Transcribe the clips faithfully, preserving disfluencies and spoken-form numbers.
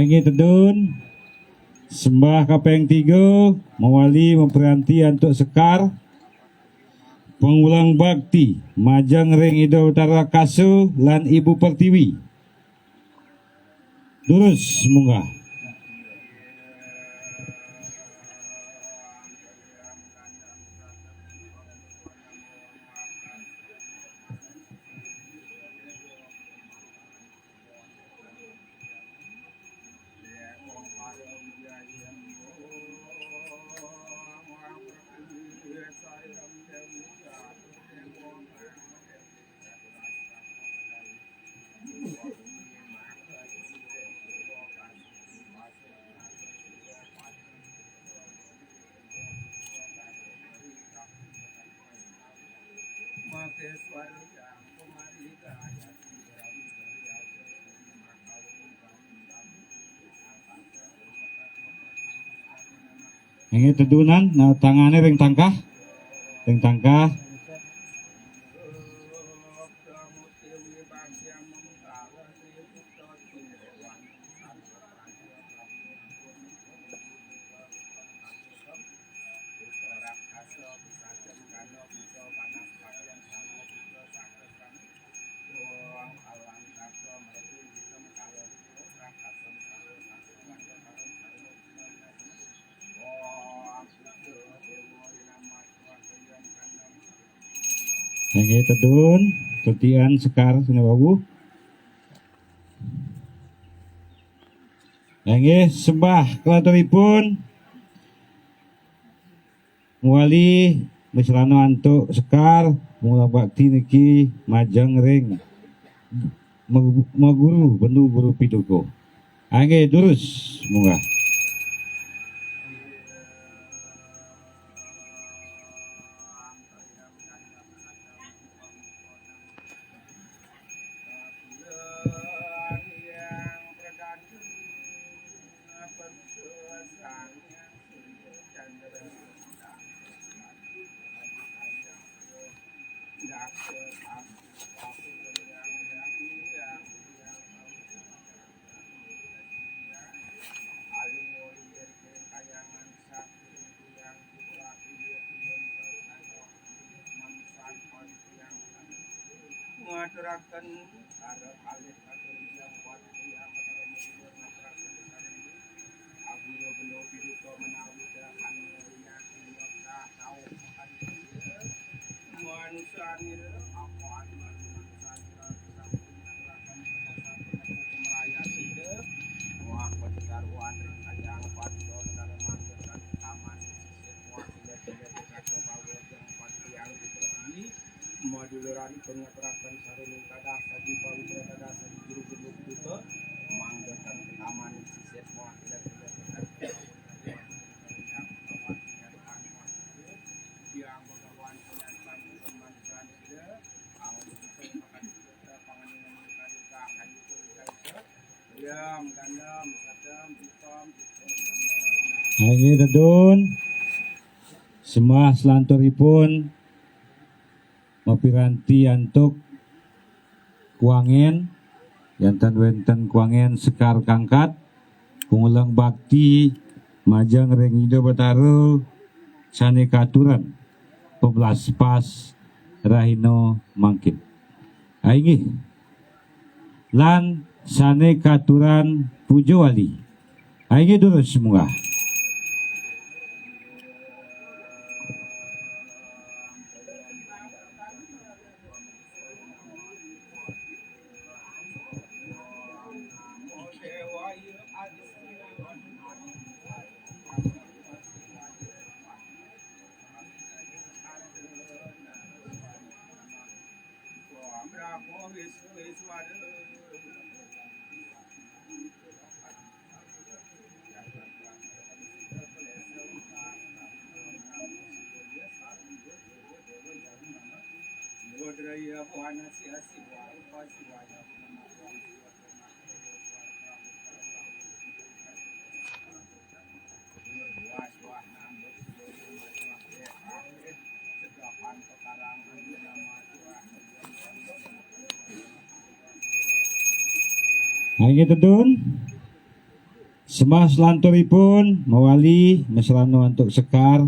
Inggih tedun, sembah kaping tiga, mawali mapiranti antuk sekar, pangulang bakti, majeng ring Ida Batara Kasa lan Ibu Pertiwi. Durus munggah. Inggih tedunan, nah, tangane ring tangkah. Ring tangkah. Inggih tedun, tetian sekar sine wau. Inggih sembah kelanturipun. Mawali masrana antuk sekar, mula bakti niki majeng ring ma-, maguru, bendu guru pituko. Inggih durus munggah. Ngaturaken para kalih katur Hyang Patih Hyang Batara Mulia ngaturaken sareng Agung Bendo Piduka menawi dahan riyak riyak tau makan manusia nira apa adi manusia nira sampun ngaturaken pengasapan meraya sida wah padaruan ring kajang pada negara mangga taman sisip wah sila sila kata bawa jang pada yang diperdi Maduluripun ngaturaken sareng kadah saji pawitra kadah saji guru guru kita mangga tan taman sisip mawakil kita yang Bhagawan penyantan teman kita awal kita makan kita panganan kita kayu kita yang gandam sadam hitam. Inggih tedun. Sembah selanturipun mapiranti antuk kuangen, janten wenten kuangen sekar kangkat, panguleng bakti majeng ring Ida Batara sane katuran pablaspas rahina mangkin. Inggih. Lan sane katuran puja wali. Inggih durus munggah. Nah, inggih tedun. Sembah selanturipun mawali maselana antuk sekar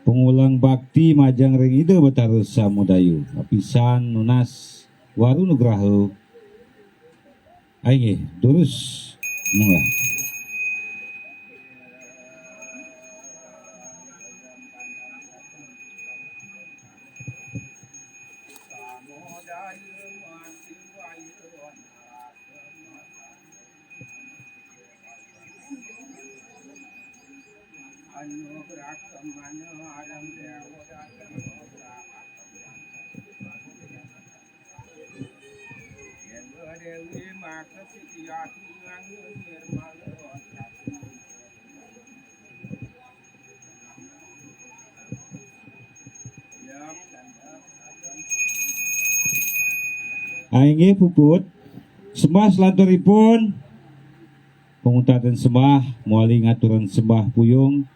panguleng bakti majeng ring Ida Betara Samudayu. Apisan nunas waru nugraha. Inggih, durus munggah. Ah, inggih puput. Sembah selanturipun. Pangutatin sembah, mawali ngaturin sembah puyung.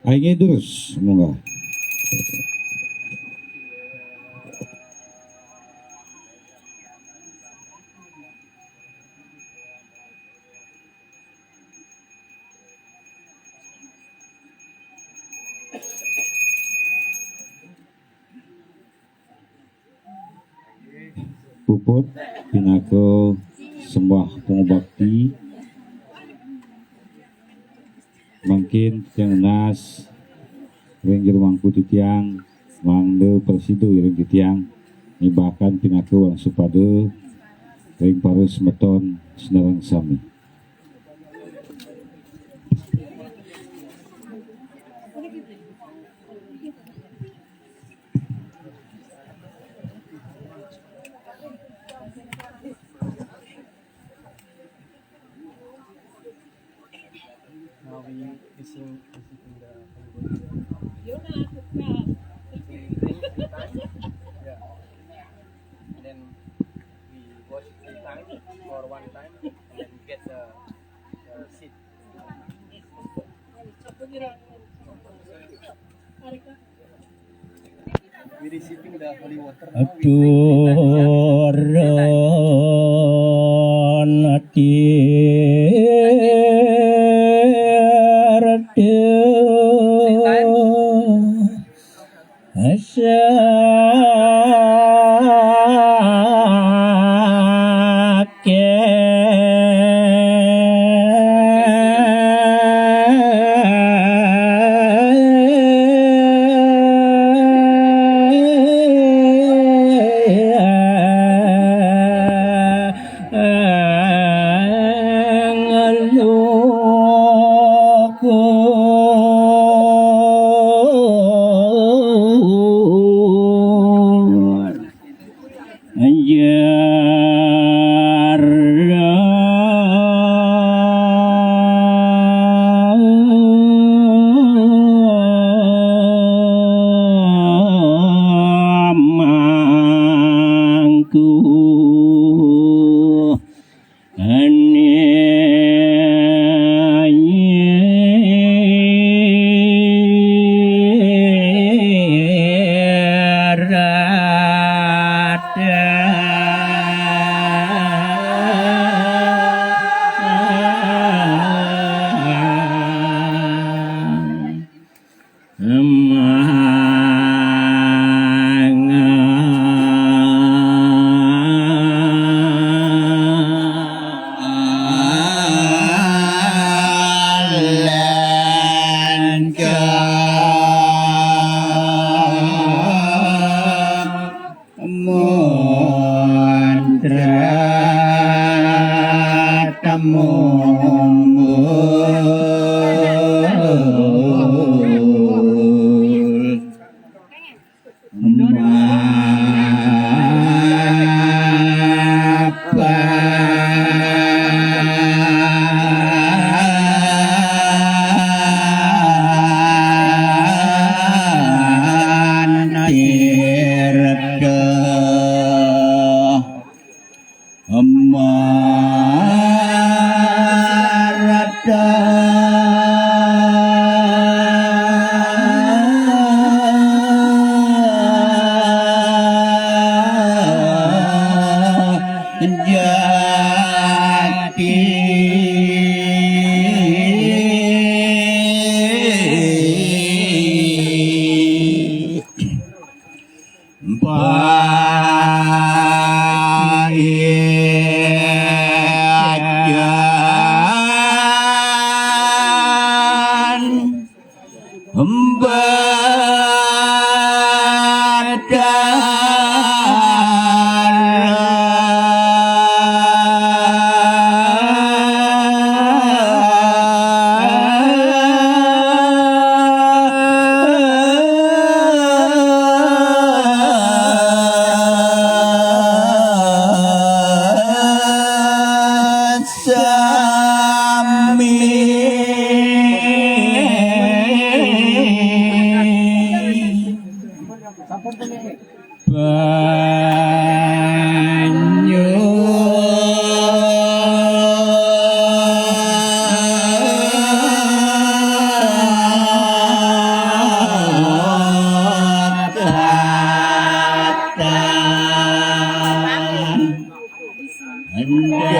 Ah, inggih durus, munggah. Puput pinaka sembah pangubakti. Mangkin titiang nunas ring jero mangku titiang mangda prasida ring titiang nibakang pinaka wangsupada ring para semeton sinareng sami. Now we missing, missing the, yeah. And then we wash three times or one time and then get the, the seed. We receiving the holy water now. We drink three times, yeah. Atur atir. Three times. Asa Anjasa